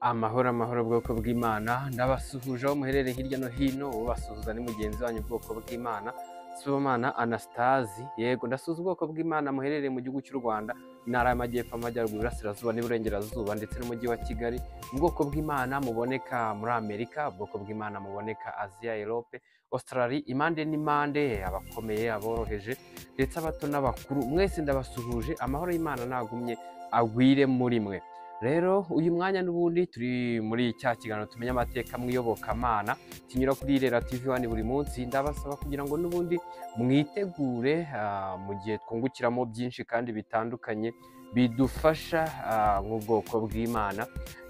Amahoro amahoro bwoko bw'Imana, ndabasuhuje aho muherereye hirya no hino, ubasuhuza ni mugenzi wanyu ubwoko bw'Imana, Sibomana Anastase. Yego, ndasuhuza ubwoko bw'Imana muherereye mu gihugu cy'u Rwanda, intara y'Amajyepfo, Amajyaruguru, Iburasirazuba n'Iburengerazuba ndetse n'umujyi wa Kigali. Ubwoko bw'Imana muboneka muri Amerika, ubwoko bw'Imana muboneka Aziya, Europe, Australia, impande n'impande, abakomeye, aboroheje ndetse abato n'abakuru, mwese ndabasuhuje. Amahoro y'Imana nagumye agwire muri mwe. Rero uyu mwanya n'ubundi turi muri cya kiganiro tumenya amateka mu iyobokamana kinyura kuri Irera TV 1 buri munsi. Ndabasaba kugira ngo n'ubundi mwitegure mu gihe twungukiramo byinshi kandi bitandukanye bidufasha nk'ubwoko bw'Imana,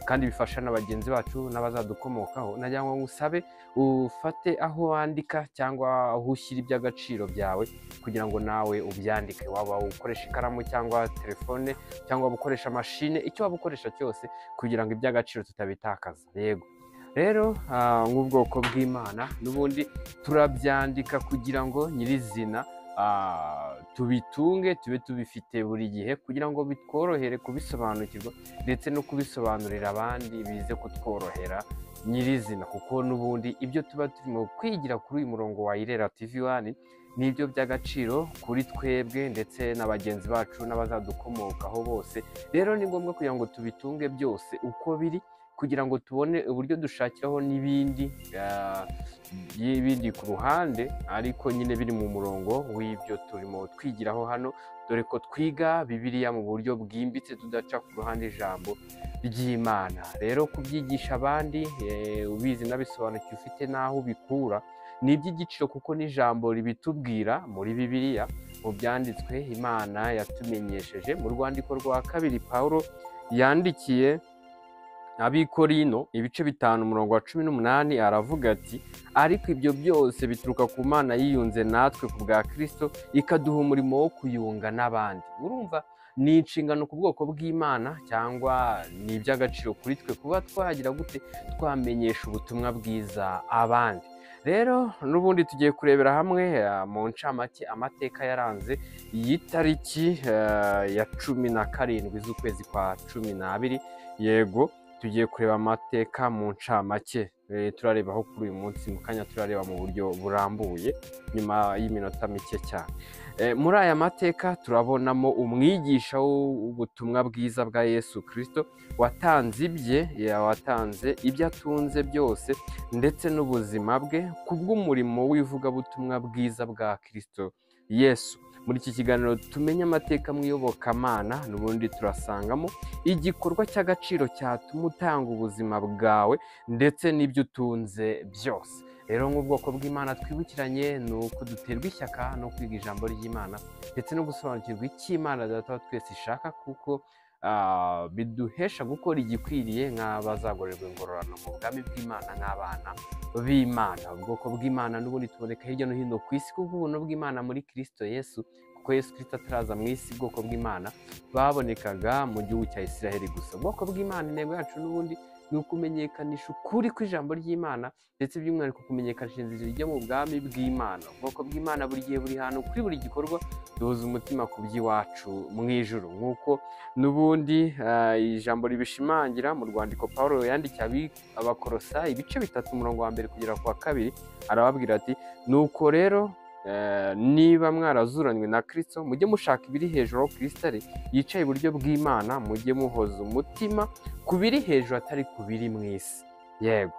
kandi bifasha na bagenzi bacu n'abazadukomokaho. Nagira ngo ngusabe ufate aho wandika cyangwa aho ushyira iby'agaciro byawe kugira ngo nawe ubyandike. Waba ukoresha ikaramu cyangwa telefone cyangwa waba ukoresha mashine, icyo waba ukoresha cyose kugira ngo iby'agaciro tutabitakaza. Yego, rero nk'ubwoko bw'Imana n'ubundi turabyandika kugira ngo nyirizina tubitunge, tube tubifite buri gihe kugira ngo bitworohere kubisobanukirwa ndetse no kubisobanurira abandi, bize kutworohera nyirizina, kuko n'ubundi ibyo tuba turimo kwigira kuri uyu murongo wa Irera TV 1 nibyo by'agaciro kuri twebwe ndetse na bagenzi bacu n'abazadukomokaho bose. Rero ni ngombwa kugira ngo tubitunge byose uko biri, kugira ngo tubone uburyo dushakiraho n'ibindi ku ruhande, ariko nyine biri mu murongo w'ibyo turimo twigiraho hano, dore ko twiga Bibiliya mu buryo bwimbitse tudaca ku ruhande ijambo ry'Imana. Rero kubyigisha abandi ubizi n'abisobanukiwe ufite n'aho ubikura ni iby'igiciro, kuko n'ijambo ribitubwira muri Bibiliya mu byanditswe Imana yatumenyesheje. Mu rwandiko rwa kabiri Pawulo yandikiye Abikorino ibice 5 umurongo wa 18 aravuga ati: ariko ibyo byose bituruka ku Mana yiyunze natwe ku bwa Kristo, ikaduha umurimo wo kuyunga n'abandi. Urumva ni inshingano ku bwoko bw'Imana, cyangwa ni iby'agaciro kuri twe kuba twagira gute twamenyesha ubutumwa bwiza abandi. Rero n'ubundi tugiye kurebera hamwe mu ncamake amateka yaranze iyi tariki ya 17 z'ukwezi kwa 12. Yego, tugiye kureba amateka mu ncamake, turarebaho kuri uyu munsi mu kanya, turareba mu buryo burambuye nyuma y'iminota mike cyane. Muri aya mateka turabonamo umwigisha w'ubutumwa bwiza bwa Yesu Kristo watanze ibye, watanze ibyo atunze byose ndetse n'ubuzima bwe kubw'umurimo w'ivugabutumwa bwiza bwa Kristo Yesu. Muri iki kiganiro tumenye amateka mu iyobokamana n'ubundi turasangamo igikorwa cy'agaciro cyatuma utanga ubuzima bwawe ndetse n'ibyo utunze byose. Rero nk'ubwoko bw'Imana twibukiranye ni uko duterwa ishyaka no kwiga ijambo ry'Imana ndetse no gusobanukirwa icyo Imana Data wa twese ishaka, kuko biduhesha gukora igikwiriye nk'abazagorerwa ingororano mu bwami bw'Imana nk'abana b'Imana. Ubwoko bw'Imana n'ubundi tuboneka hirya no hino ku isi kubw'ubuntu bw'Imana muri Kristo Yesu, kuko Yesu Kristo ataraza mu isi ubwoko bw'Imana babonekaga mu gihugu cya Isiraheli gusa. Ubwoko bw'Imana intego yacu n'ubundi ni ukumenyekanisha ukuri kw'ijambo ry'Imana ndetse by'umwihariko kumenyekanisha inzira ijya mu bwami bw'Imana. Ubwoko bw'Imana buri gihe buri hantu kuri buri gikorwa duhuza umutima ku by'iwacu mu ijuru, nk'uko n'ubundi ijambo ribishimangira mu rwandiko Pawulo yandikiye Abakolosayi ibice 3 umurongo wa 1 kugera ku wa 2, arababwira ati: nuko rero niba mwarazuranywe na Kristo, mujye mushaka ibiri hejuru aho Kristo ari yicaye iburyo bw'Imana, mujye muhoza umutima ku biri hejuru atari ku biri mu isi. Yego,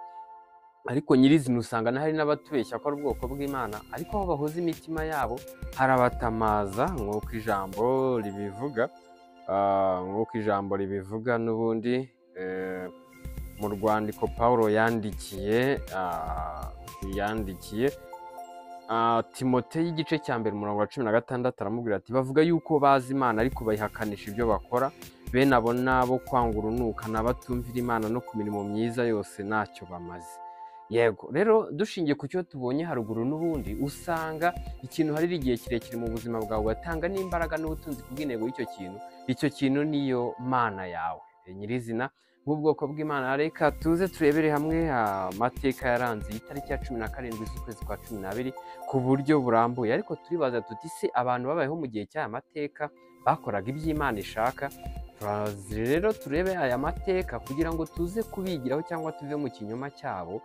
ariko nyirizina usanga hari n'abatubeshya ko ari ubwoko bw'Imana, ariko aho bahoza imitima yabo harabatamaza, nk'uko ijambo ribivuga, nk'uko ijambo ribivuga n'ubundi mu rwandiko Pawulo yandikiye Timote y'igice cya 1 umurongo wa 16 aramubwira ati: bavuga yuko bazi Imana ariko bayihakanisha ibyo bakora, bene abo nabo kwanga urunuka n'abatumvira Imana no ku mirimo myiza yose ntacyo bamaze. Yego, rero dushingiye ku cyo tubonye haruguru n'ubundi usanga ikintu hari igihe kirekire mu buzima bwawe ugatanga n'imbaraga n'ubutunzi kubw'intego y'icyo kintu, icyo kintu niyo Mana yawe nyirizina. Nk'ubwoko bw'Imana reka tuze turebere hamwe amateka yaranze iyi tariki ya 17 z'ukwezi kwa 12 ku buryo burambuye. Ariko turibaza tuti se abantu babayeho mu gihe cy'aya mateka bakoraga iby'Imana ishaka? Rero turebe aya mateka kugira ngo tuze kubigiraho cyangwa tuve mu kinyoma cyabo,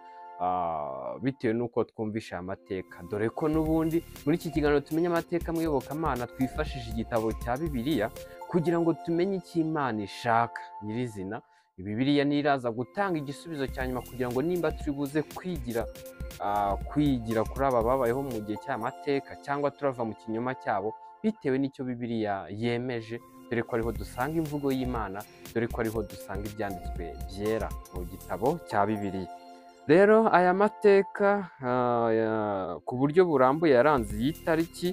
bitewe n'uko twumvisha aya mateka, dore ko n'ubundi muri iki kiganiro tumenye amateka mu iyobokamana twifashisha igitabo cya Bibiliya kugira ngo tumenye icyo Imana ishaka nyirizina. Bibiliya niraza gutanga igisubizo cya nyuma kugira ngo nimba turi buze kwigira kuri aba babayeho mu gihe cy'amateka cyangwa turava mu kinyoma cyabo bitewe n'icyo Bibiliya yemeje, dore ko ariho dusanga imvugo y'Imana, dore ko ariho dusanga ibyanditswe byera mu gitabo cya Bibiliya. Rero aya mateka ku buryo burambuye yaranze iyi tariki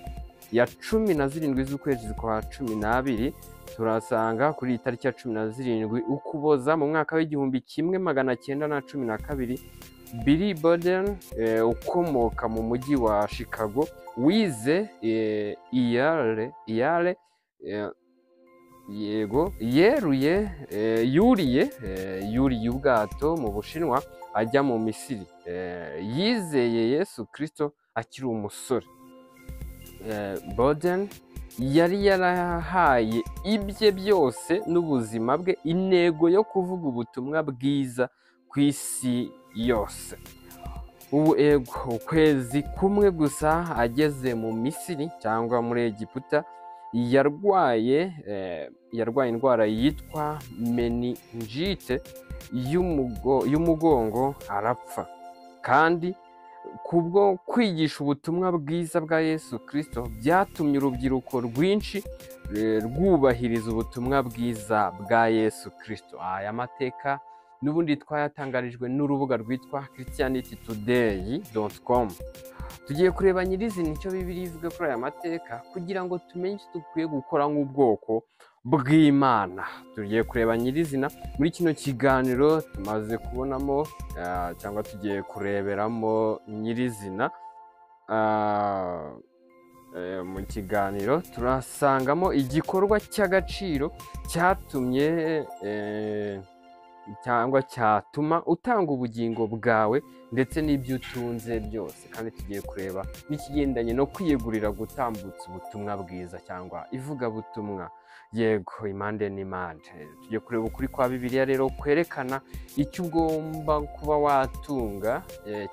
ya 17 z'ukwezi kwa 12. Turasanga kuri iyi tariki ya 17 Ukuboza mu mwaka w'1912, Billy Bowden ukomoka mu mujyi wa Chicago, wize Yale yego yeruye yuriye ubwato mu Bushinwa ajya mu Misiri. Yizeye Yesu Kristo akiri umusore. Bowden yari yarahaye ibye byose n'ubuzima bwe intego yo kuvuga ubutumwa bwiza ku isi yose. Ubu ego ukwezi kumwe gusa ageze mu Misiri cyangwa muri Egiputa, yarwaye indwara yitwa meningite y'umugongo arapfa. Kandi kubwo kwigisha ubutumwa bwiza bwa Yesu Kristo byatumye urubyiruko rwinshi rwubahiriza ubutumwa bwiza bwa Yesu Kristo. Aya mateka n'ubundi twayatangarijwe n'urubuga rwitwa christianitytoday.com. Tugiye kureba nyirizina icyo Bibiliya ivuga kuri aya mateka kugira ngo tumenye icyo dukwiye gukora nk'ubwoko bw'Imana. Tugiye kureba nyirizina muri kino kiganiro tumaze kubonamo cyangwa tugiye kureberamo nyirizina. Mu kiganiro turasangamo igikorwa cy'agaciro cyatumye cyangwa cyatuma utanga ubugingo bwawe ndetse n'ibyo utunze byose. Kandi tugiye kureba n'ikigendanye no kwiyegurira gutambutsa ubutumwa bwiza cyangwa ivugabutumwa, yego impande n'impande. Tugiye kureba ukuri kwa Bibiliya rero kwerekana icyo ugomba kuba watunga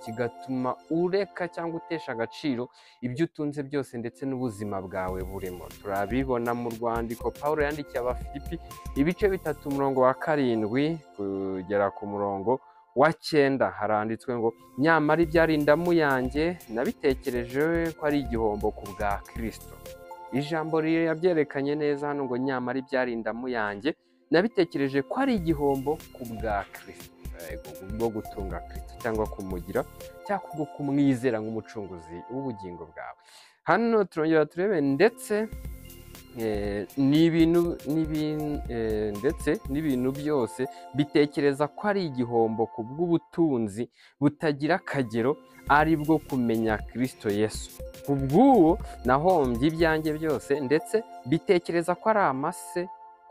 kigatuma ureka cyangwa utesha agaciro ibyo utunze byose ndetse n'ubuzima bwawe burimo. Turabibona mu rwandiko Pawulo yandikiye Abafilipi ibice 3 umurongo wa 7 kugera ku murongo wa 9, haranditswe ngo: nyamara ibyari indamu yanjye nabitekereje ko ari igihombo ku bwa Kristo. Ijambo yabyerekanye neza hano ngo nyamara ibyari indamu yanjye nabitekereje ko ari igihombo ku bwa Kristo. Bwo gutunga Kristo cyangwa kumugira cyangwa kubwo kumwizera nk'umucunguzi w'ubugingo bwawe. Hano turongera turebe ndetse ndetse n'ibintu byose bitekereza ko ari igihombo ku bw'ubutunzi butagira akagero ari bwo kumenya Kristo Yesu. Ku bw'uwo nahombye ibyanjye byose ndetse bitekereza ko ari amase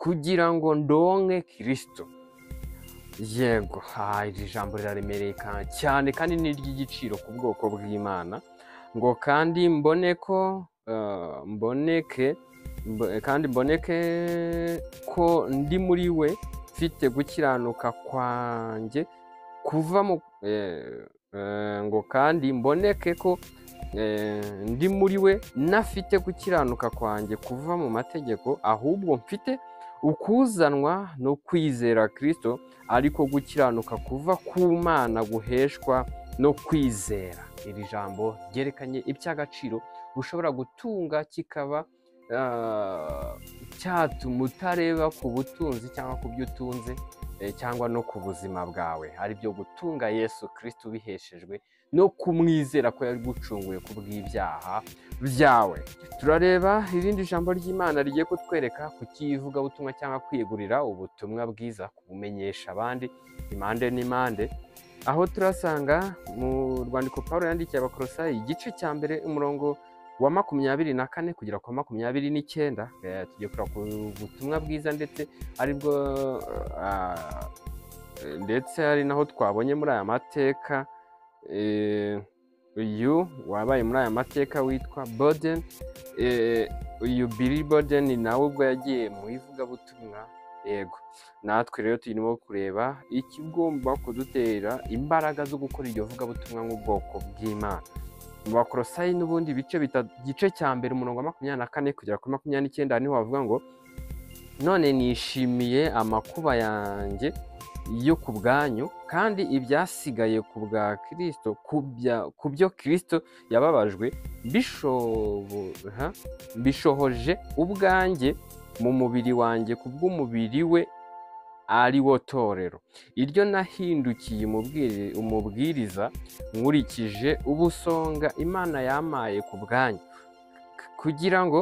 kugira ngo ndonke Kristo. Yego, iri jambo riraremereye cyane kandi ni iry'igiciro ku bwoko bw'Imana. Ngo kandi mboneke ko ndi muri we mfite gukiranuka kwanjye kuva mu ngo kandi mboneke ko ndi muri we nafite gukiranuka kwanjye kuva mu mategeko, ahubwo mfite ukuzanwa no kwizera Kristo, ariko gukiranuka kuva ku Mana guheshwa no kwizera. Iri jambo ryerekanye iby'agaciro ushobora gutunga kikaba cyatuma utareba ku butunzi cyangwa ku byo utunze cyangwa no ku buzima bwawe, ari byo gutunga Yesu Kristo biheshejwe no kumwizera ko yagucunguye ku bw'ibyaha byawe. Turareba irindi jambo ry'Imana rigiye kutwereka ku kivugabutumwa cyangwa kwiyegurira ubutumwa bwiza, kubumenyesha abandi impande n'impande, aho turasanga mu rwandiko Pawulo yandikiye Abakolosayi igice cya 1 umurongo wa 24 kugera ku 29. Tugiye kureba ku butumwa bwiza ndetse aribwo ndetse ari naho twabonye muri aya mateka. Uyu wabaye muri aya mateka witwa Bowden, uyu Billy Bowden nawe ubwo yagiye mu ivugabutumwa Yego, natwe rero turimo kureba ikigomba kudutera imbaraga zo gukora iryo vugabutumwa nk'ubwoko bw'Imana. Mu Bakolosayi n'ubundi bice bitatu, igice cya mbere umurongo wa 24 kugera kuri 29, niho bavuga ngo none nishimiye amakuba yanjye yo ku bwanyu, kandi ibyasigaye ku bwa Kristo, ku byo Kristo yababajwe mbishohoje ubwanjye mu mubiri wanjye ku bw'umubiri we ari wo torero, iryo nahindukiye umubwiriza nkurikije ubusonga Imana yamaye ku bwanyu, kugira ngo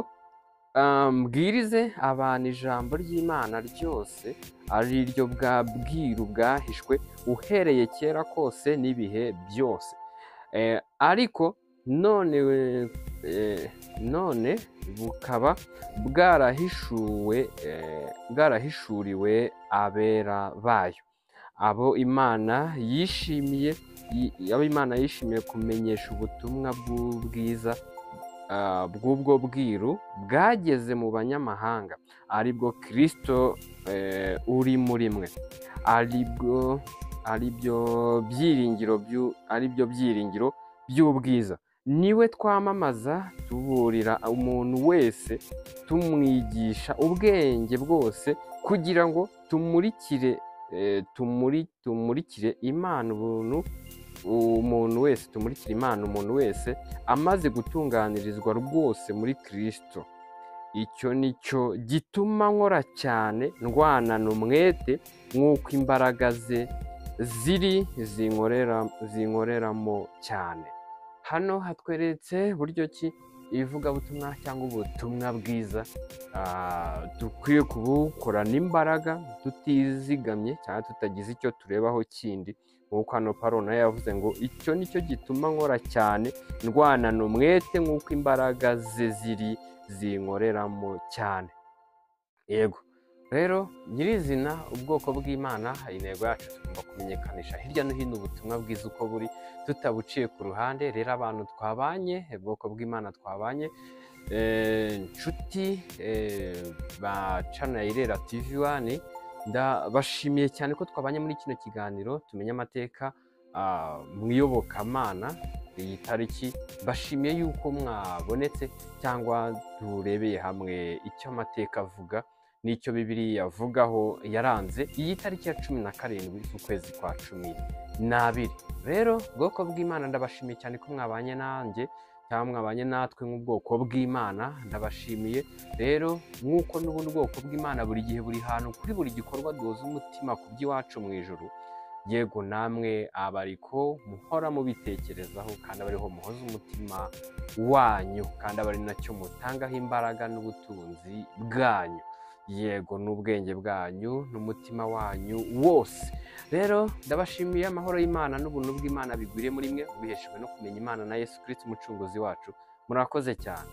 mbwirize abantu ijambo ry'Imana ryose, ari ryo bwa bwiru bwahishwe uhereye kera kose n'ibihe byose, ariko none bukaba bwarahishuriwe abera bayo, abo Imana yishimiye kumenyesha ubutumwa bw'ubwiza bw'ubwo bwiru bwageze mu banyamahanga, aribwo Kristo uri muri mwe, aribyo byiringiro by'ubwiza. Niwe twamamaza tuburira umuntu wese, tumwigisha ubwenge bwose, kugira ngo tumurikire Imana ubuntu umuntu wese, tumurikire Imana umuntu wese amaze gutunganirizwa rwose muri Kristo. Icyo nicyo gituma nkora cyane ndwanana umwete nk'uko imbaraga ze ziri zinkoreramo cyane. Hano hatweretse buryo ki ivugabutumwa cyangwa ubutumwa bwiza dukwiye kubukorana imbaraga tutizigamye cyangwa tutagize icyo turebaho kindi, nk'uko hano Pawulo nawe yavuze ngo icyo nicyo gituma nkora cyane ndwanana umwete nk'uko imbaraga ze ziri zinkoreramo cyane. Yego, rero nyirizina ubwoko bw'Imana, intego yacu tugomba kumenyekanisha hirya no hino ubutumwa bwiza uko buri, tutabuciye ku ruhande. Rero abantu twabanye, ubwoko bw'Imana twabanye, inshuti ba Channel Irera TV 1, ndabashimiye cyane ko twabanye muri kino kiganiro tumenye amateka mu iyobokamana iyi tariki. Bashimiye yuko mwabonetse cyangwa turebeye hamwe icyo amateka avuga n'icyo Bibiliya yavugaho yaranze iyi tariki ya 17 z'ukwezi kwa 12. Rero ubwoko bw'Imana ndabashimiye cyane ko mwabanye nanjye cyangwa mwabanye natwe nk'ubwoko bw'Imana, ndabashimiye. Rero nk'uko n'ubundi bwoko bw'Imana buri gihe buri hantu kuri buri gikorwa duhoza umutima ku by'iwacu mu ijuru, yego namwe abariko muhora mubitekerezaho, kandi abariho muhoza umutima wanyu, kandi abari nacyo mutangaho imbaraga n'ubutunzi bwanyu, yego n'ubwenge bwanyu n'umutima wanyu wose. Rero ndabashimiye, amahoro y'Imana n'ubuntu bw'Imana bigwire muri mwe, biheshejwe no kumenya Imana na Yesu Kristo umucunguzi wacu. Murakoze cyane.